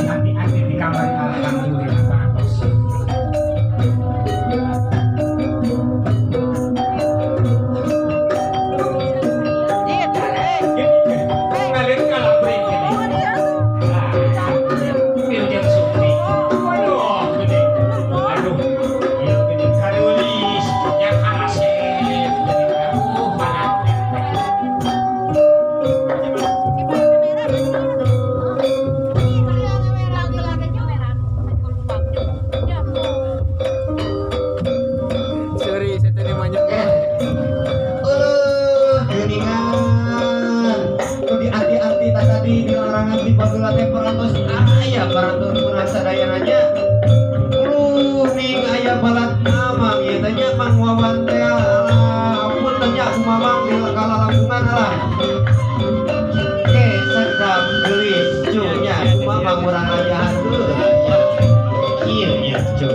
Hati-hati di kamar, alhamdulillah parantos. Ngalir kalabri gini. Wilujeng Sumping. Waduh, gini. Aduh, ieu gini karulis yang karasep gini. Aduh, malah. Sorry, saya tadi banyak. Geuningan. Nu dianti-anti tas tadi di larangan di bageula teh parantos aya parantos urang sadayana nya. Ning aya balad Mamang ieu teh nya, Mang Wawan teh. Alah, ampun teh nya, aku Mamang di kalalangkungan alah. Oke, sedap geulis cu nya, kumaha Mang urang ajahan heula. Kieu nya cu.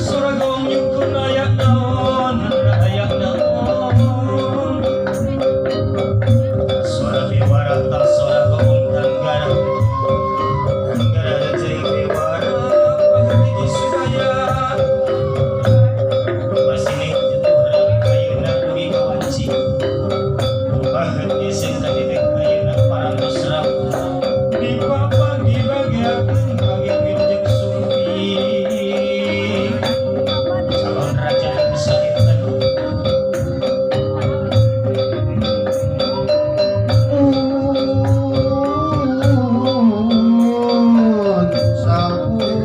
Suara gong nyukun aya naon, aya naon. Suara bewara tak suara gong tenggara. Tenggara jering bewara, pahati sudaya. Masih jetuh ayeuna dugi kawanci. Bahkan sing tadi ayeuna parantos rawuh. Di pagi bagiakeun bagi wilujeng sumping. Calon raja sadinten. Mun sampun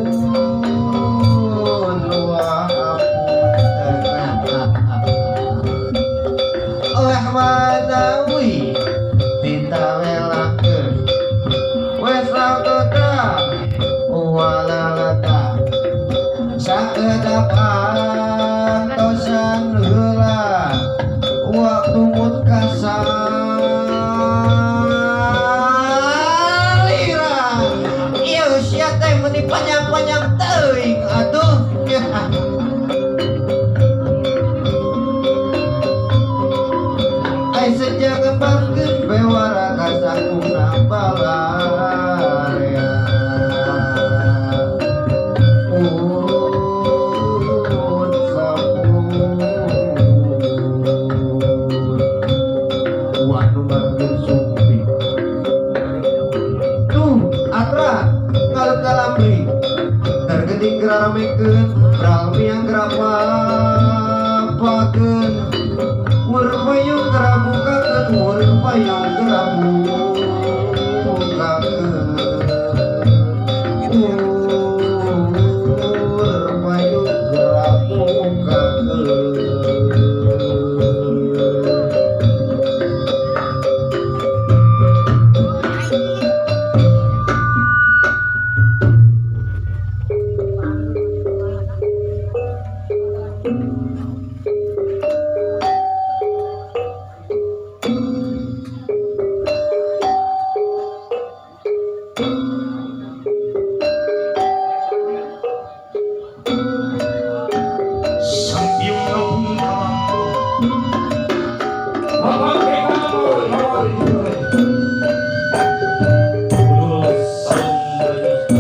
luah apunten oleh madawi ditawelakeun wes lakota walalata sakedap antosan heula waktu mut kasalira ieu sia teh meuni panjang-panjang teuing atuh. Ai seja ngembangkeun bewara kasakuna balarea. Pun sampun wah numarkeun sumping tuh atra ngalut kalambri tergeding geramekeun bralmiang gerapapakeun mur payung gerabukakeun mur payung gerabukakeun mur payung gerabukakeun. Sampiung ngapung kamampu. Ulul salung bernyus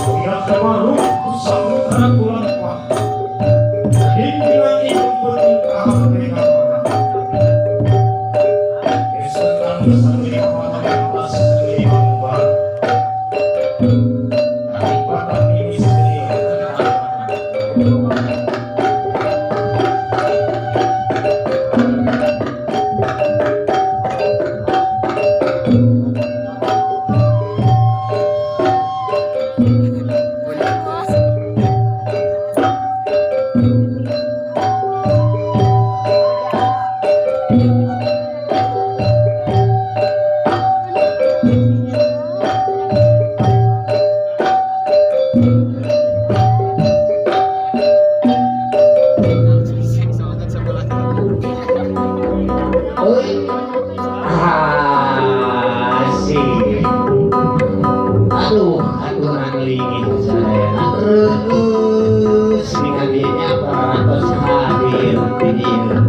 Surat kemaru sangkara kulangkah. Hingga ibu bertingkah mereka. Esetan sendiri mata sendiri mangba. Batang ini sendiri. Asik. Aduh, aduh lingin saya. Terus ningali parantos hadir di dieu.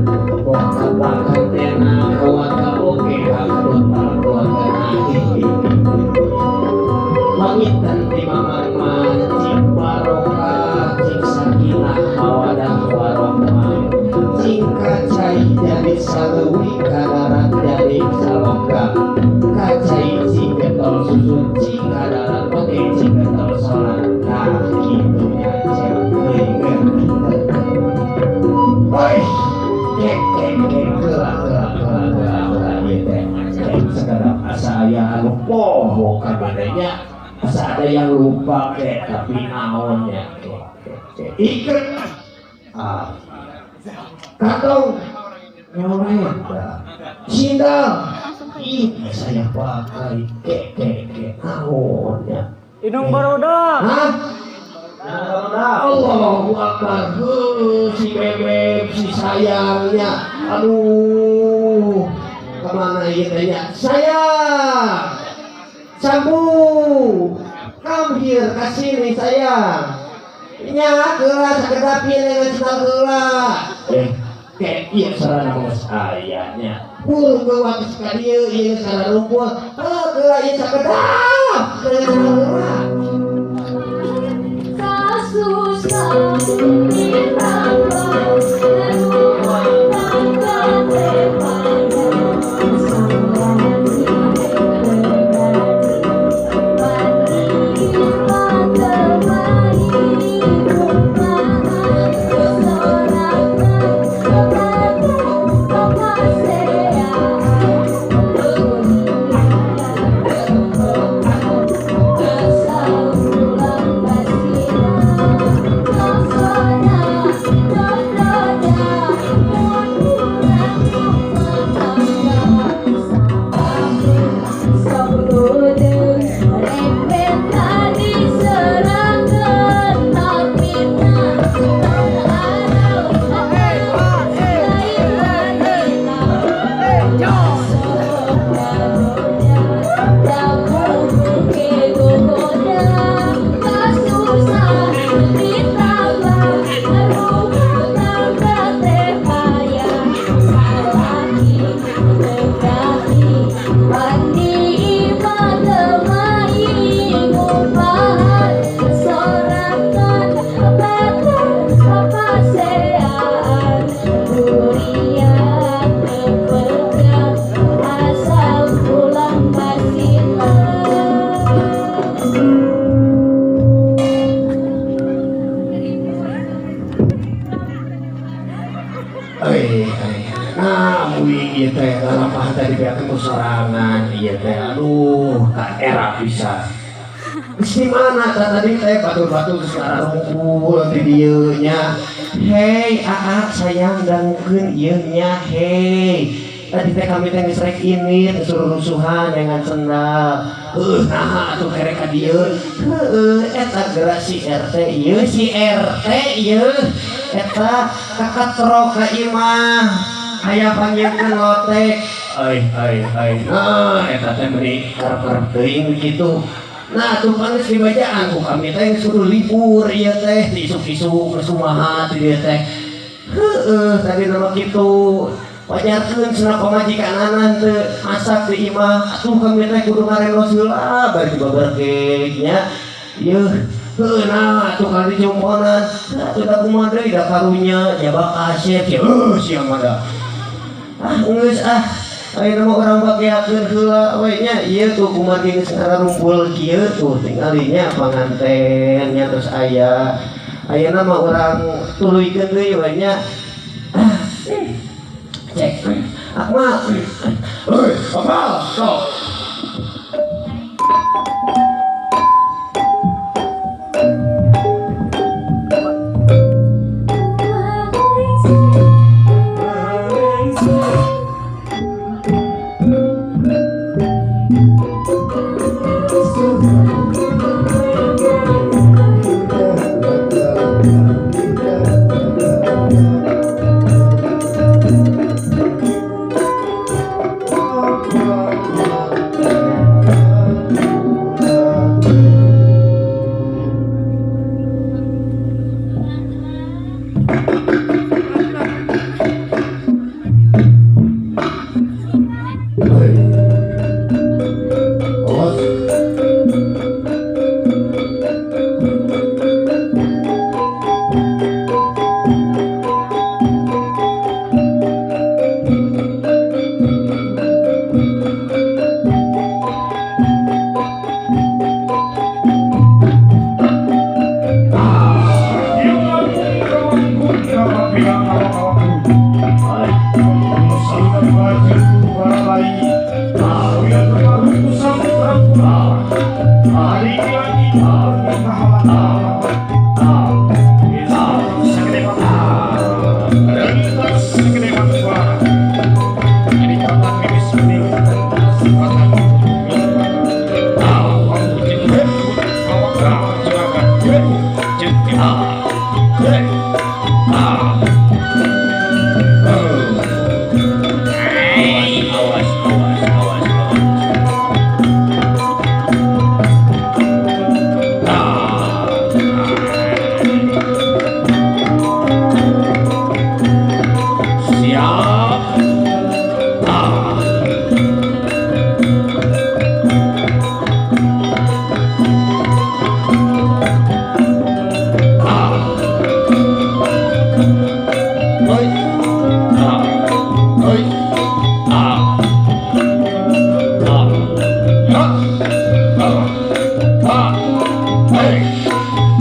Pokok banget teh kawan oke ampun. teh nya. Asa ada yang lupa ke tapi naonnya ke. Iket ah. Kantong nyorenda. Sindal. Ih, saya pakai ke naonnya. Inung barodak. Hah? Allahu Akbar. Si bebek, si sayangnya. Aduh, kemana ieu teh nya? Sayang. Sambu. Come here, ka sini sayang. Nya geura sakedap ieu dengan sendal heula. Kayak ieu sarana geus aya nya. Buru geuwat ka dieu ieu sarana rumput. Heuh, geura ieu sakedap dengan sendal heula. Susah Di mana tadi teh batu-batu sekarang rumpul di dieu nya. Hei, aa sayang dangukeun ieu nya, hei. Tadi teh kami teh geus rek ini disuruh rusuhan dengan sendal. Heuh, naha atuh kerek ka dieu. Heueuh, eta geura si RT ieu, si RT ieu. Eta kakatrok ka imah. Aya panggilkeun lotek. Ai ai ai. Nah, eta teh meuni karep-karep teuing kitu. Nah, tuh panas dibacaan ku kami teh suruh libur ieu teh isuk-isuk kumaha ti dieu teh. Heueuh, tadi nama kitu. Wajarkeun cenah pamajikanana teu masak di imah. Atuh kami teh kudu ngarenos heula bari dibabarkeun nya. Yeuh, heueuh nah atuh kali jumponan. Atuh da kumaha deui da karunya jabak kasep heuh sia mah da. Ah geus ah. Ayeuna mah urang bageakeun heula we nya ieu tuh kumaha geus ngarumpul kieu tuh tingali nya panganten nya terus aya ayeuna mah urang tuluykeun deui we nya. Cek Akmal, heuy Akmal sok. Oh,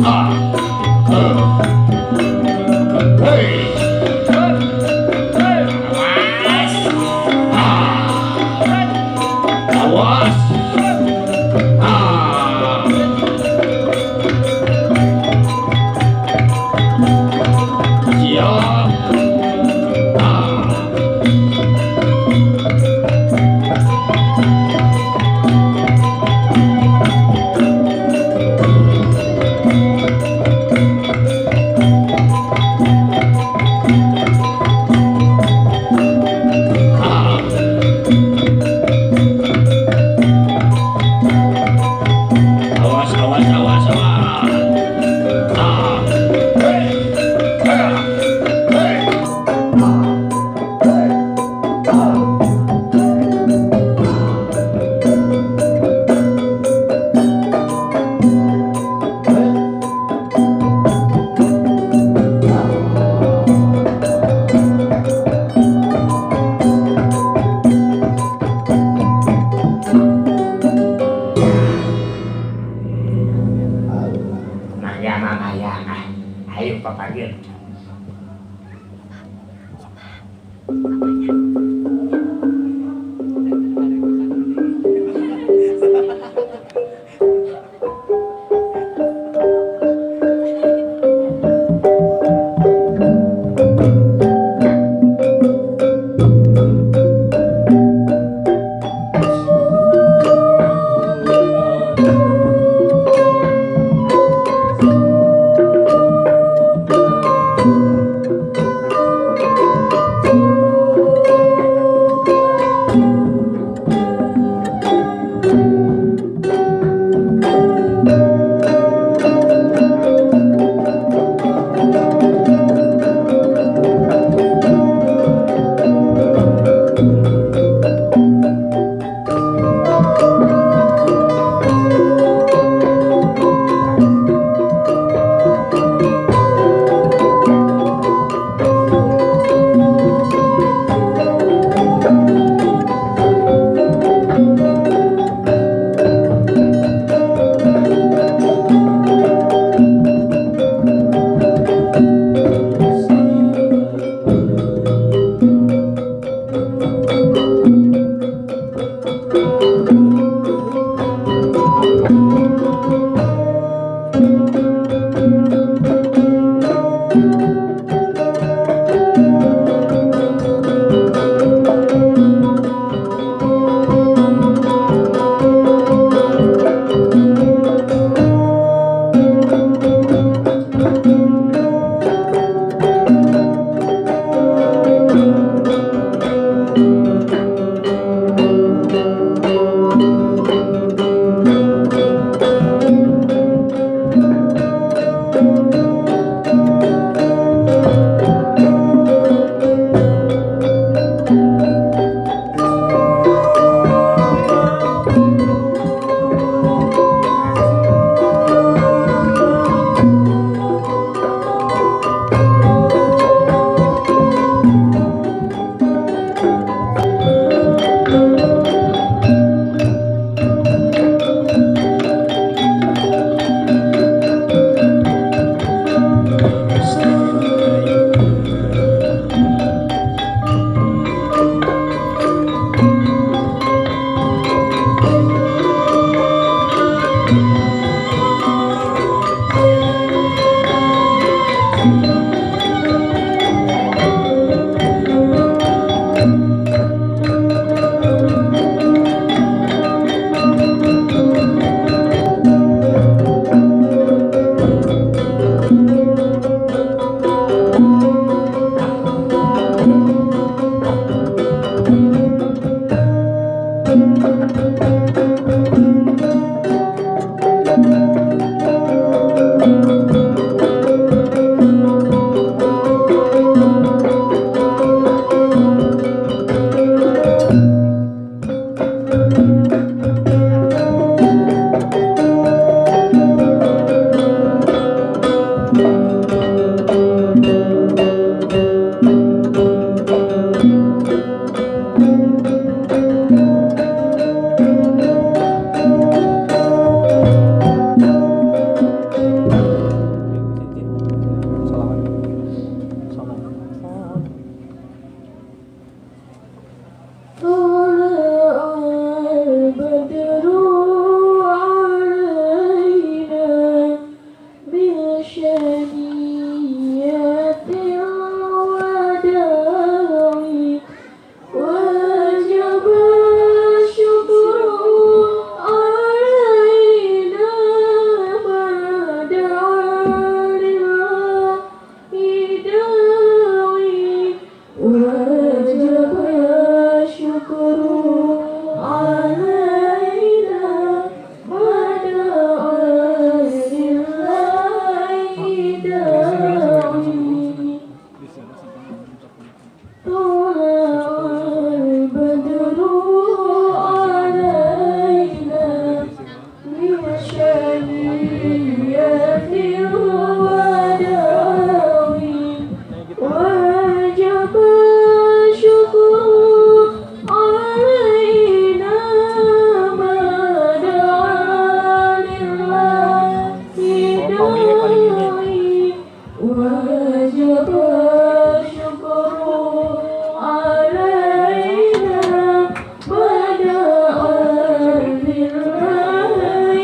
Ah. Hey. Awas. Ah. Awas. Ah. Siap. Ah. Ah. Awas, awas, awas, awas. Ah. Hey. Ah. Hey. Mangga mangga ah. Ayo papanggil. paling ini. وجب الشكر علينا ودعا لله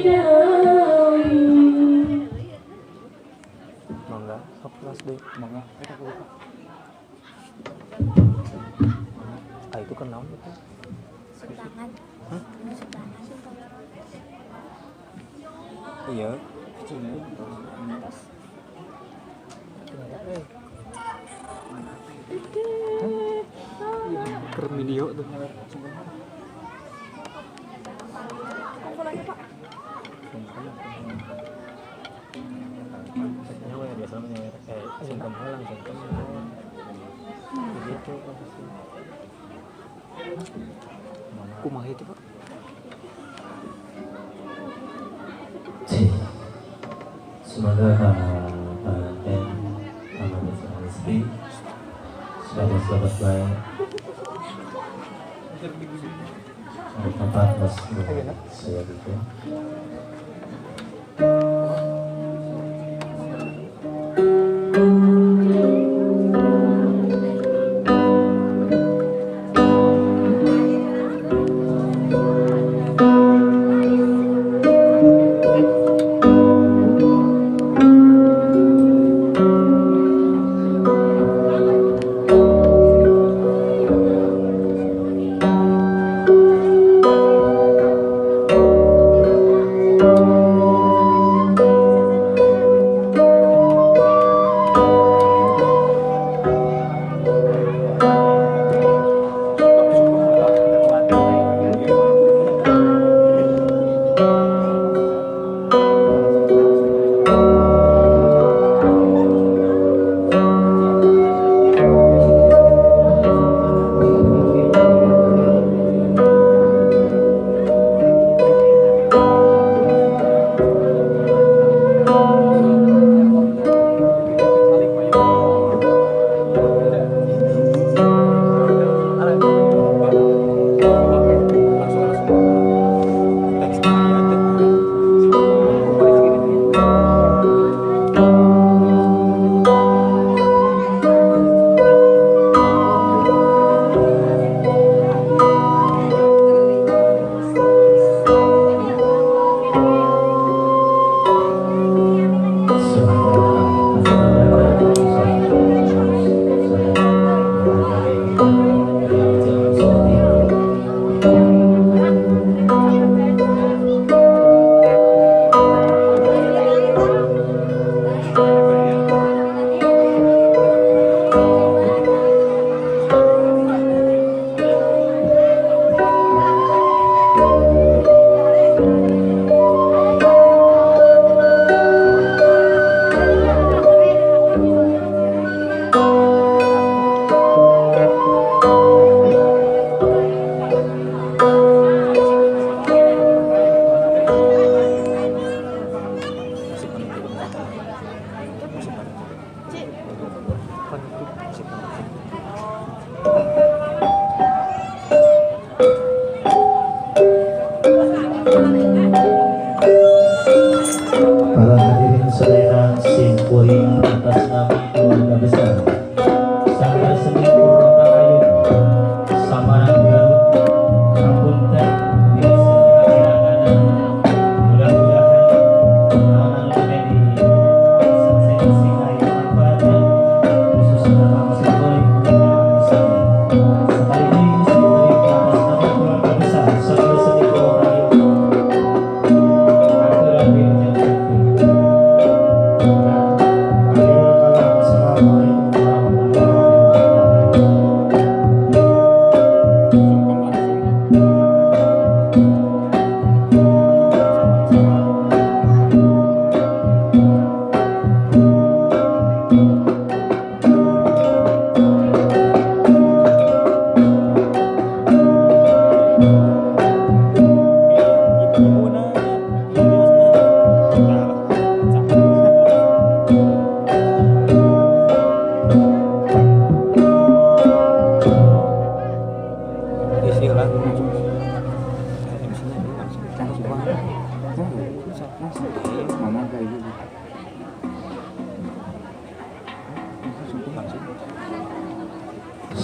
داعي. Mangga, sok kelas deh, mangga. Ah itu kan naon itu? Sumbangan. Hah? Sumbangan. Iya. Keren video tuh. Kumpulannya Pak. Nyawa ya biasa nyawa sungkem langsung begitu posisi. Kumaha itu Pak? Semoga pengantin aman rezeki, selamat baik. Tempat mas saya gitu. Para hadirin saudara simkuring atas nama keluarga besar Sanggar Seni Purwota Ayun Samarang Garut Hapunten bisa kakirangan, mudah-mudahan naon anu di sensi aya manfaatna khususna kanggo simkuring sami. Sekali deui simkuring atas nama keluarga besar Sanggar Seni Purwota Ayun aturan wilujeng. Ayo kalau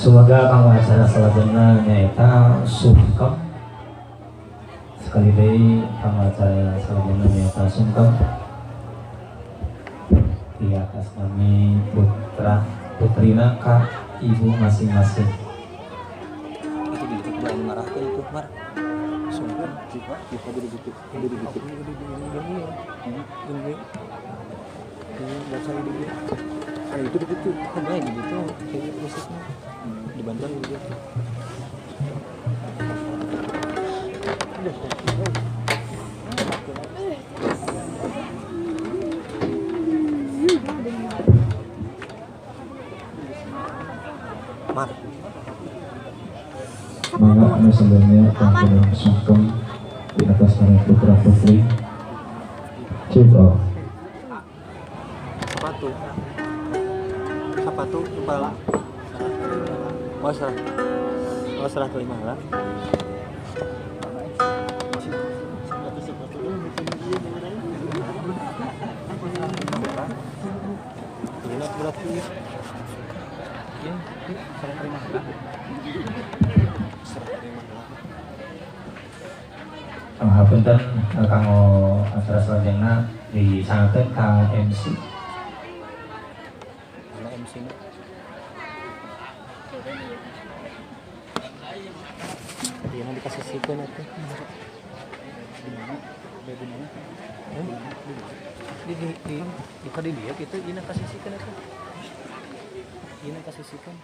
Semoga kanggo acara salajengna nyaeta sungkem. Sekali deui kanggo acara salajengna nyaeta sungkem di atas nami putra putrina ka ibu masing-masing. Itu di dekat jalan marahkeun itu, Mar. Sungkem, Pak, di di di di di itu gitu kan baik gitu kayak musiknya dibantuan gitu. Mar. Mangga anu sebelumnya akan sungkem di atas nama putra putri. Check off. Sepatu. Sepatu kepala. Oh serah. Oh serah kelima lah. Ini berarti ya. Ini serah terima lah. Serah terima lah. Hapunten kanggo acara selanjutnya disangkeun ka MC. Mana MC-na? Tadi yang dikasih sikeun atuh. Di mana? Di mana? Di di di di dia gitu, ieu kasih sikeun atuh. Ieu kasih sikeun.